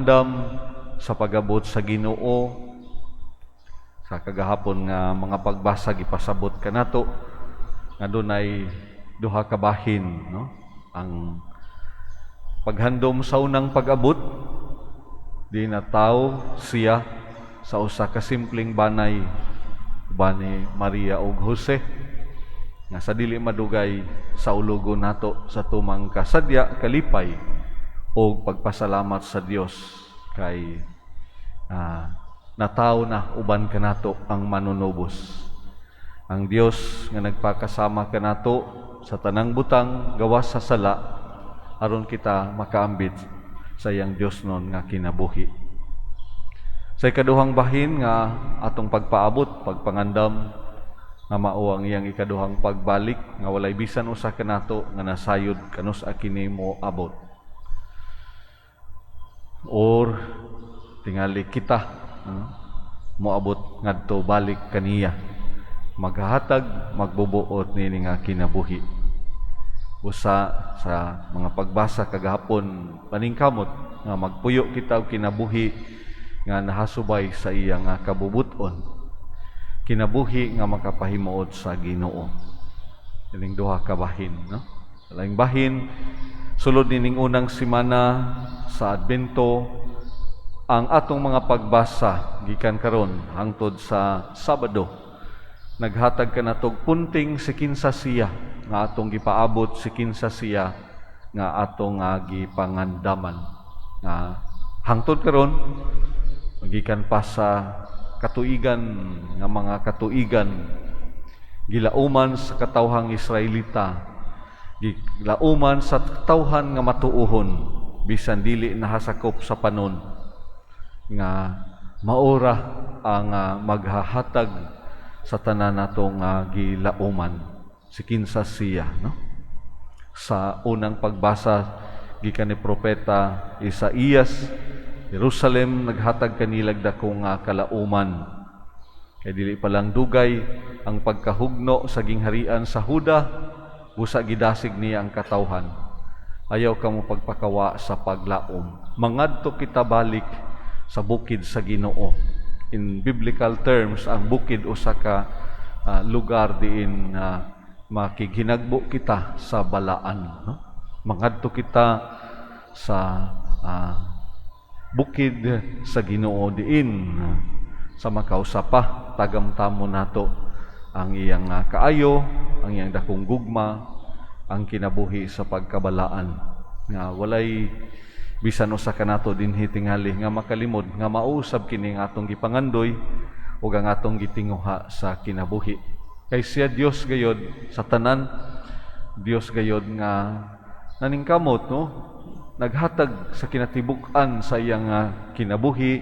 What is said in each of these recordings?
Andam sa pag-abot sa Ginoo. Sa kagahapon nga mga pagbasa, gipasabot kanato nga dunay duha ka bahin, no? Ang paghandom sa unang pag-abot, di natawo siya sa usa ka simpleng banay uban ni Maria ug Jose, nga sa dili madugay saulugon nato sa tumang kasadya, kalipay og pagpasalamat sa Dios kay natawo na uban kanato ang Manunubos. Ang Dios nga nagpakasama kanato sa tanang butang gawas sa sala, aron kita makaambit sa iyang Diosnon nga kinabuhi. Sa ikaduhang bahin nga atong pagpaabot, pagpangandam nga mao ang iyang ikaduhang pagbalik, nga walay bisan usa kanato nga nasayod kanus-a kini mo abot. Or tingali kita, no, moabot ngadto balik kaniya, maghahatag, magbubuot niini nga kinabuhi. Usa sa mga pagbasa kagahapon, paningkamot nga magpuyo kita og kinabuhi nga nahasubay sa iya nga kabubuton, kinabuhi nga makapahimuot sa Ginoo. Ining duha ka bahin, no? Laing bahin, sulod nining unang semana sa Adbento, ang atong mga pagbasa gikan karon hangtod sa Sabado naghatag kanatog punting si kinsa siya nga atong gipaabot, si kinsa siya nga atong gipangandaman, nga hangtod karon, gikan pa sa katuigan nga mga katuigan, gilauman sa katawhang Israelita, gilauman sa katawhan nga matuohon bisan dili nahasakop sa panon, nga maora ang maghahatag sa tanan natong gilauman, si kinsa siya, no? Sa unang pagbasa gikan ni Propeta Isaías, Jerusalem naghatag kanilag dako nga kalauman kay dili pa lang dugay ang pagkahugno sa gingharian sa Huda, busa gidasig niya ang katawhan: "Ayaw kamo pagpakawa sa paglaom. Mangadto kita balik sa bukid sa Ginoo." In biblical terms, ang bukid usa ka lugar diin makighinagbo kita sa balaan, no? Mangadto kita sa bukid sa Ginoo diin sa makausa pa tagamtamon nato ang iyang kaayo, ang iyang dakong gugma, ang kinabuhi sa pagkabalaan, nga walay bisan usa kanato dinhi tingali nga makalimod nga mausab kini nga atong gipangandoy ug ang atong gitinguha sa kinabuhi. Kay siya Dios gayod sa tanan, Dios gayod nga naningkamot, no, naghatag sa kinatibuk-an sa iyang kinabuhi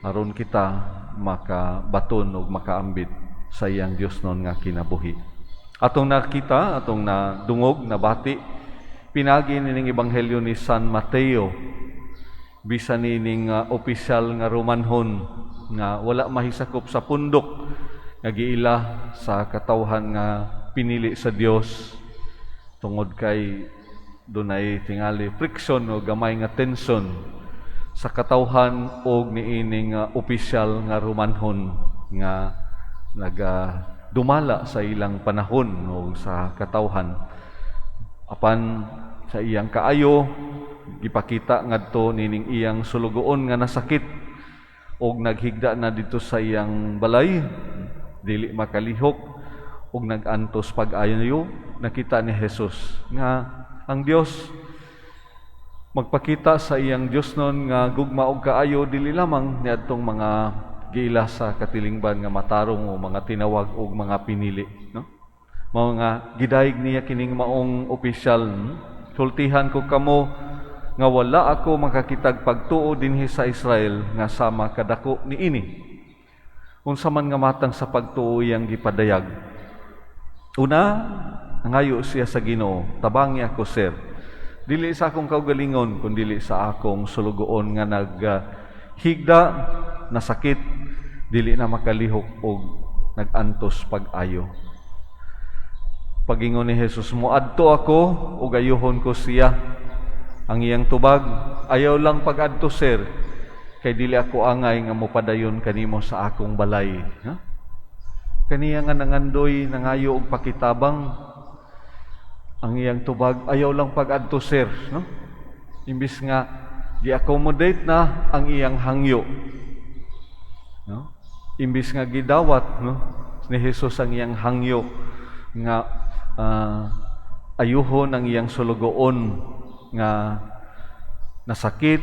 aron kita makabaton ug makaambit sa iyang Diosnon nga kinabuhi. Atong nakita, atong nadungog, nabati pinagi nining Ebanghelyo ni San Mateo, bisan nining opisyal nga Romanhon nga wala mahisakop sa pundok nga giila sa katawhan nga pinili sa Dios, tungod kay dunay tingali friction o gamay nga tension sa katawhan og niining opisyal nga Romanhon nga naga dumala sa ilang panahon o sa katawhan. Apan sa iyang kaayo, gipakita ngadto nining iyang sulugoon nga nasakit og naghigda na dito sa iyang balay, dili makalihok og nagantos pag-ayo. Nakita ni Jesus nga ang Dios magpakita sa iyang Diosnon nga gugma og kaayo dili lamang niadtong mga giila sa katilingban nga matarong o mga tinawag og mga pinili, no? Mao nga gidayeg niya kining maong opisyal: "Sultihan ko kamo nga wala ako makakitag pagtuo dinhi sa Israel nga sama kadako niini." Unsa man nga matang sa pagtuo iyang gipadayag? Una, nangayo siya sa Ginoo, "Tabangi ako, sir. Dili sa akong kaugalingon, kundi sa akong sulugoon nga naghigda, nasakit, dili na makalihok og nagantos pag-ayo." Pagingon ni Jesus, "Moadto ako ug ayuhon ko siya." Ang iyang tubag, "Ayaw lang pag-adto, sir." Kay dili ako angay nga mopadayon kanimo sa akong balay." Ha? Kaniya nga nangandoy, nangayo og pakitabang, ang iyang tubag, "Ayaw lang pag-adto, sir," no? Imbis nga gi-accommodate na ang iyang hangyo, no? Imbis nga gidawat, no, ni Jesus ang iyang hangyo nga ayuhon ang iyang sulugoon nga nasakit,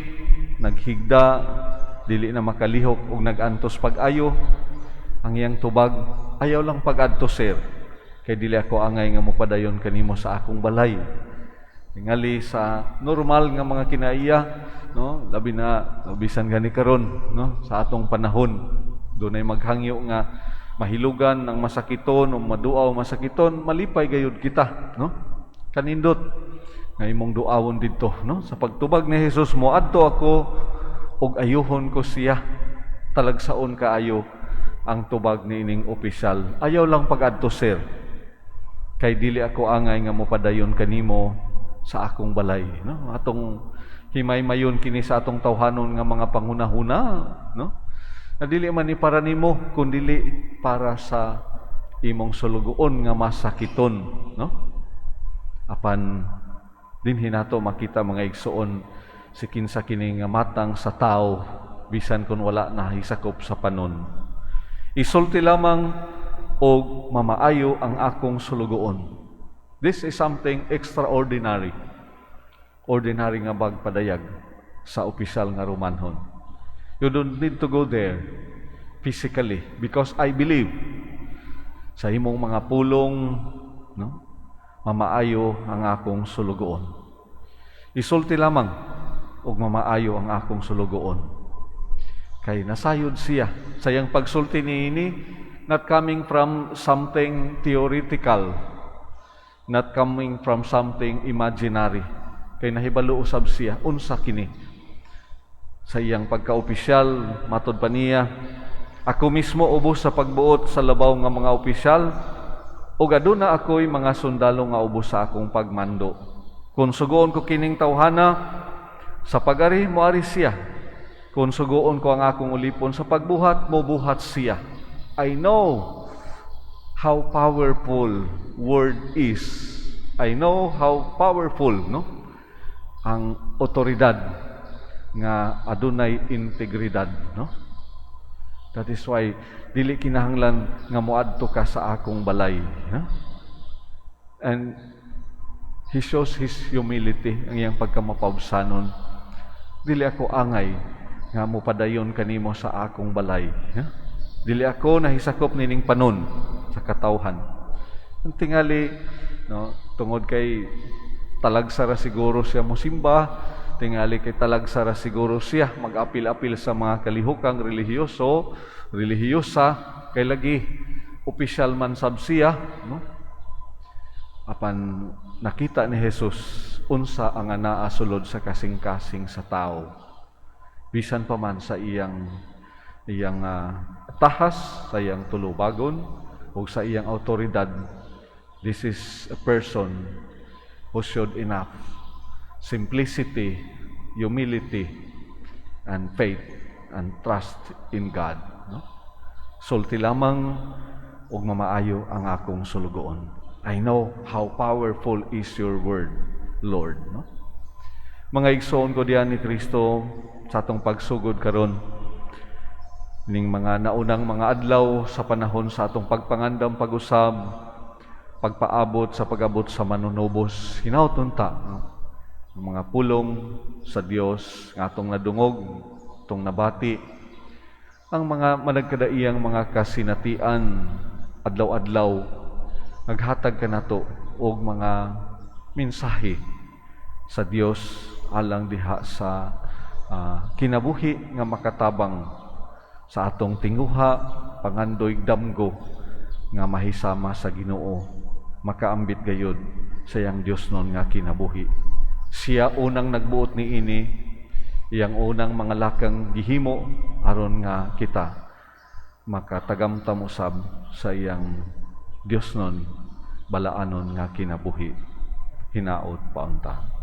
naghigda, dili na makalihok ug nagantos pag-ayo, ang iyang tubag, "Ayaw lang pag-adto, sir, kay dili ako angay nga mopadayon kanimo sa akong balay." Tingali sa normal nga mga kinaiya, no, labi na bisan gani karon, no, sa atong panahon, dunay maghangyo nga mahilugan ng masakiton o maduaw masakiton, malipay gayud kita, no? Kanindot nga imong duawon didto, no? Sa pagtubag ni Jesus, "Moadto ako ug ayuhon ko siya," talagsaon kaayo ang tubag ni ining opisyal. "Ayaw lang pag-adto, sir, kay dili ako angay nga mopadayon kanimo sa akong balay," no? Atong himaymayon kini sa atong tawhanon nga mga panghunahuna, no, na dili man ni para nimo kundili para sa imong sulugoon nga masakiton, no? Apan dinhi nato makita, mga igsoon, si kinsa kini nga matang sa tao bisan kung wala nahisakop sa panon. "Isulti lamang og mamaayo ang akong sulugoon." This is something extraordinary. Ordinary nga bagpadayag sa opisyal nga Romanhon. You don't need to go there physically because I believe sa imong mga pulong, no, mamaayo ang akong sulugoon. Isulti lamang ug mamaayo ang akong sulugoon. Kay nasayod siya sa iyang pagsulti niini, not coming from something theoretical, not coming from something imaginary. Kay nahibalo usab siya unsa kini. Sa iyang pagkaopisyal, matod pa niya, "Ako mismo ubos sa pagbuot sa labaw nga mga opisyal, ug aduna ako'y mga sundalo nga ubos sa akong pagmando. Kung sugoon ko kining tawhana sa pag-ari, moari siya. Kung sugoon ko ang akong ulipon sa pagbuhat, mobuhat siya. I know how powerful word is. I know how powerful, no, ang otoridad nga adunay integridad," no? That is why dili kinahanglan nga moadto ka sa akong balay, no? And he shows his humility, ang iyang pagkamapabsanon. "Dili ako angay nga mopadayon kanimo sa akong balay, no? Dili ako nahisakop nining panon sa katawhan." Ang tingali, no, tungod kay talagsa ra siguro siya mosimba, tingali kay talagsa ra siguro siya mag-apil-apil sa mga kalihukang relihiyoso, relihiyosa, kay lagi opisyal man sab siya, no? Apan nakita ni Jesus unsa ang anaa sulod sa kasing-kasing sa tao. Bisan pa man sa iyang iyang tahas, sa iyang tulubagon, o sa iyang autoridad, this is a person who showed enough simplicity, humility, and faith and trust in God. No? "Sulti lamang ug mamaayo ang akong sulugoon. I know how powerful is your word, Lord." No? Mga igsoon ko diyan ni Kristo, sa atong pagsugod karon ning mga naunang mga adlaw sa panahon sa atong pagpangandam pag-usab, pagpaabot sa pag-abot sa manunubos, hinaut unta, no, ang mga pulong sa Dios nga atong nadungog, atong nabati, ang mga managkadaiyang mga kasinatian adlaw-adlaw, naghatag kanato og mga mensahe sa Dios alang diha sa kinabuhi nga makatabang sa atong tinguha, pangandoy, damgo nga mahisama sa Ginoo, makaambit gayud sa iyang Diosnon nga kinabuhi. Siya unang nagbuot ni ini, iyang unang mga lakang gihimo aron nga kita makatagamtam usab sa iyang Diosnon, balaanon nga kinabuhi. Hinaot paunta.